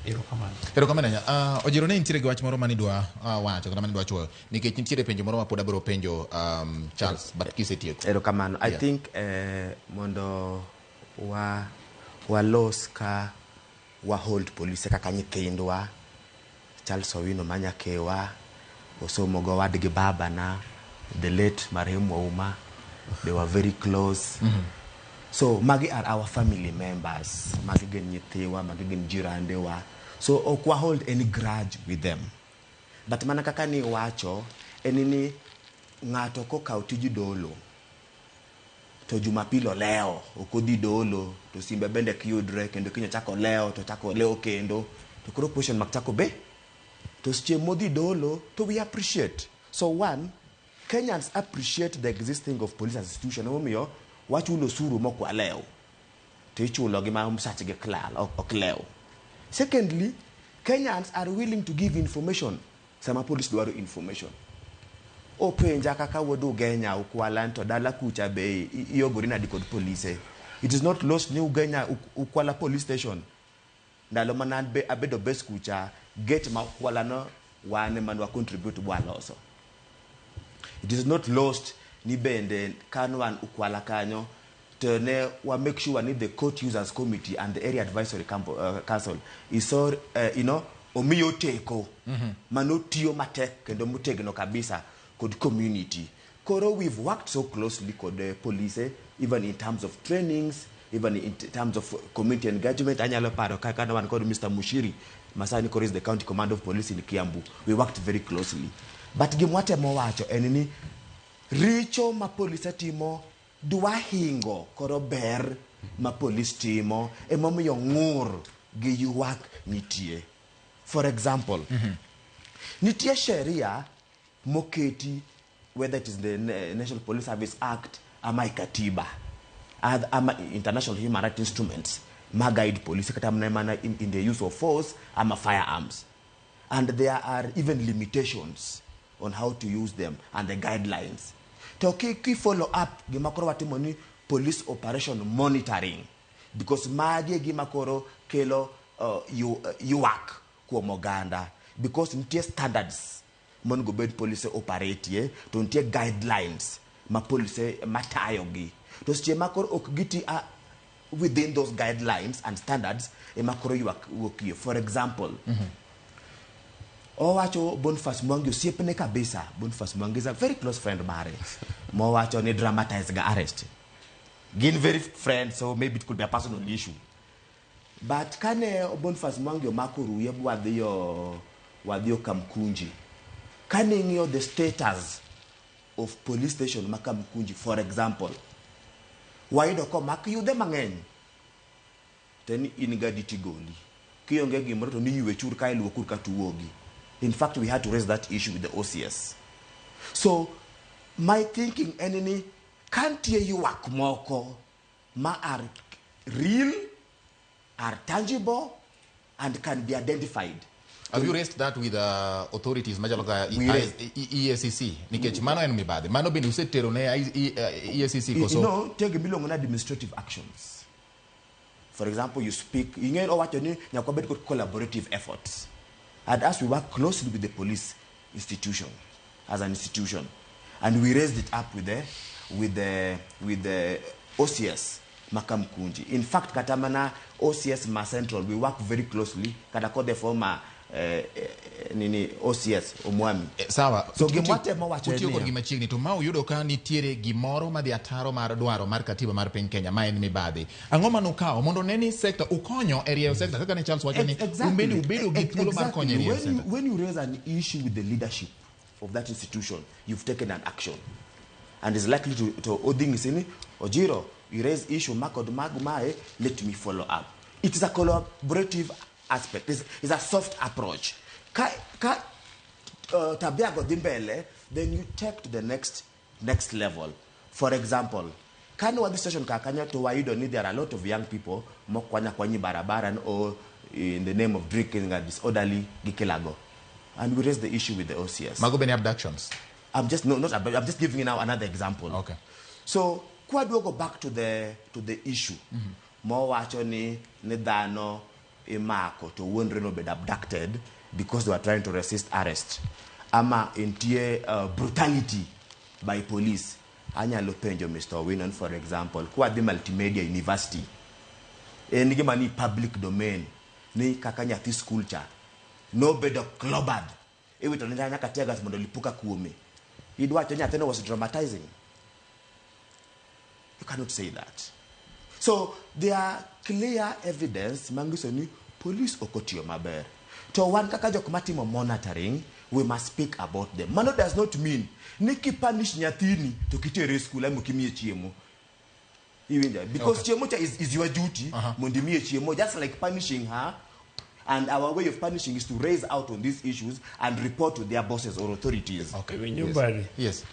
Erokamano. Erokamano ahinya. Ojiro, ne nitiere gi wach moro manidwa wacho kata manidwa chuoyo, nikech nitiere penjo moro ma pod abiro penjo Charles, but kisetieko. Erokamano. I think mondo wa walos ka wa hold polise kaka nyithindwa. Charles Owino Manyakewa osomo go wadgi babana, the late marehemu Wauma. They were very close. So magi are our family members, magi gin nyithiwa, magi gin jirandewa, so ok wa hold any grudge with them. But mana kaka ni wacho en ni ng'ato kokawo tij dolo to Jumapil olewo, ok odhi dolo, to simbe bende ok yudre kendo, kiny ochako olewo to ochako olewo kendo, to koro question mark chako be. To seche modhi dolo to we appreciate. So one, Kenyans appreciate the existing of police as institution. Emomiyo wachulo osuru mok walew to ichulo gi ma msachgi ok lal, ok lew. Secondly, Kenyans are willing to give information sama police dwaro information. Openja kaka wuod Ugenya Ukwala to dala kucha be iogori nadi kod polise. It is not lost ni Ugenya Ukwala police station, ndalo mana an abedo base kucha, gate ma Ukwala no wan ema nwa contribute bwaloso. It is not lost ni bende kan wan Ukwala kanyo to ne wa make sure ni the court users committee and the area advisory council is so omiyo teko manotiyo matek kendo motegno kabisa kod community. Koro we've worked so closely kod police, even in terms of trainings, even in terms of community engagement. Anyalo paro kaka ne wan kod Mr. Mushiri masani koro is the county commander of police in Kiambu. We worked very closely, but gima watemo wacho en ni richo ma polise timo dwa hingo koro ber ma polis timo, emomiyo ng'ur gi ywak nitie. For example, nitie sheria moketi, whether it is the National Police Service Act ama e katiba ama international human rights instruments ma guide police kata mana in the use of force ama firearms, and there are even limitations on how to use them and the guidelines. To ki follow up gima koro watimo ni police operation monitoring, because magi e gima koro kelo ywak kuom oganda, because nitie standards monego bed police operate, to nitie guidelines ma police matayogi, to seche ma koro ok giti within those guidelines and standards ema koro ywak wuokie. For example, owacho Boniface Mwangi osiepne kabisa. Boniface Mwangi is a very close friend mare mowacho ni dramatize ga arrest. Gin very friends, so maybe it could be a personal issue, but kane Boniface Mwangi omako Ruye wadhiyo wadhiyo Kamkunji, kane ing'iyo the status of police station ma Kamkunji, for example, wayudo komak yudhe mang'eny to ni in gadi tigoli kionge gimoro to ni ywe chur ka iluokur ka tuwogi. In fact, we had to raise that issue with the OCS. So my thinking en ni ka nitie ywak moko ma are real, are tangible and can be identified. Have you raised that with authorities machalo ka We raised. EACC? Nikech mano en mibadhi. Mano bende usetero ne EACC koso? No, nitie gimiluongo ni administrative actions. For example, you speak, ing'e owacho ni nyaka wabed kod collaborative efforts. And as we work closely with the police institution, as an institution, and we raised it up with the OCS ma Kamkunji. In fact, kata mana OCS ma Central, we work very closely, kata kod the former nini OCS Omwami. Sawa. So gima watemo wacho en Utiyo niya. Kodgi machiegni to ma uyudo ka nitiere gimoro madhi ataro mar dwaro mar katiba mar piny Kenya ma en mibadhi. Ang'o manukawo mondo ne ni sector ukonyo e rieyo sector kaka ne Charles wacho ni un bende ubedo gi thuolo mar konyo e rieyo sector. When you raise an issue with the leadership of that institution, you've taken an action. And it's likely to odhi ng'isi ni, "Ojiro, you raise issue ma kod mag mae, let me follow up." It is a collaborative aspect. It's a soft approach. Ka tabia go dhi mbele, then you take to the next level. For example, kane wadhi station ka kanyo to wayudo ni there are a lot of young people mokwanya kwanyi barabara or in the name of drinking and disorderly gikilago. And we raised the issue with the OCS. Mago bende abductions. I'm just no, not I'm just giving you now another example. So kwaduogo back to the issue mowacho ni dhano imako to wuondre nobedo abducted because they were trying to resist arrest ama nitie brutality by police. Anyalo penjo Mr. Owino, for example, kwadhi Multimedia University, en gima ni public domain ni kaka nyathi school cha nobedo clobbered, iwito ne nyaka tear gas mondo lipuka kuome. Idwacho nyathino was dramatizing? You cannot say that. So there are clear evidence manyiso ni police ok otiyo maber. To wan kaka jok matimo monitoring, we must speak about them. Mano does not mean ni kipunish nyathini to kitere e school ema ok imiye chiemo. Iwinjo? Because chiemo cha is your duty mondo imiye chiemo, just like punishing her. And our way of punishing is to raise out on these issues and report to their bosses or authorities. Okay. Iwinjo bari. Yes.